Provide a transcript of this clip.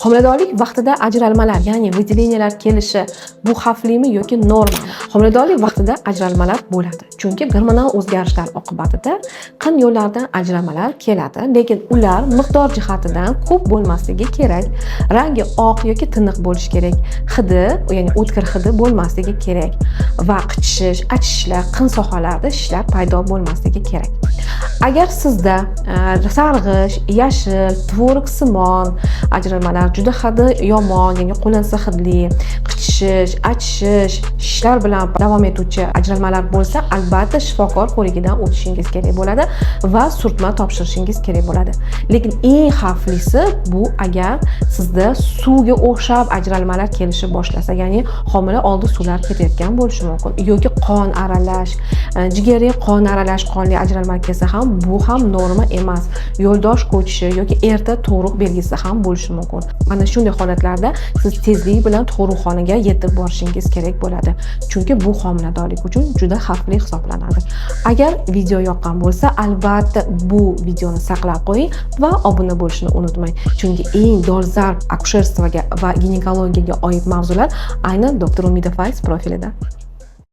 Homiladorlik vaqtida ajralmalar, ya'ni выделения lar kelishi bu xavflimi yoki norma? Homiladorlik vaqtida ajralmalar bo'ladi, chunki gormonal o'zgarishlar oqibatida qin yo'llaridan ajralmalar keladi, lekin ular miqdor jihatidan ko'p bo'lmasligi kerak, rangi oq yoki tiniq bo'lishi kerak, hidi, ya'ni o'tkir hidi bo'lmasligi kerak va qichishish, achishishlar, qin sohalarida shishlar paydo bo'lmasligi kerak. Agar sizda sarg'ish, yashil, tvorog simon ajralmalar, juda hidi yomon, ya'ni qo'linsa hidli, qichishish, achishish, shishlar bilan davom etuvchi ajralmalar bo'lsa, albatta shifokor ko'rigidan o'tishingiz kerak bo'ladi va surtma topshirishingiz kerak bo'ladi. Lekin eng xavflisi bu agar sizda suvga o'xshab ajralmalar kelishni boshlasa, ya'ni homila oldi suvlar ketayotgan bo'lishi mumkin yoki qon aralash, jigarrang qon aralash qonli ajralmalar kelsa ham, bu ham norma emas. Yo'ldosh ko'chishi yoki erta tug'ruq belgisi ham bo'lishi mumkin. Mana shunday holatlarda siz tezlik bilan tug'ruqxonaga yetib borishingiz kerak bo'ladi, chunki bu homiladorlik uchun juda xavfli hisoblanadi. Agar video yoqqan bo'lsa, albatta bu videoni saqlab qo'ying va obuna bo'lishni unutmang, chunki eng dolzarb akusherstvoga va ginekologiyaga oid mavzular aynan doktor Umida Fayz profilida.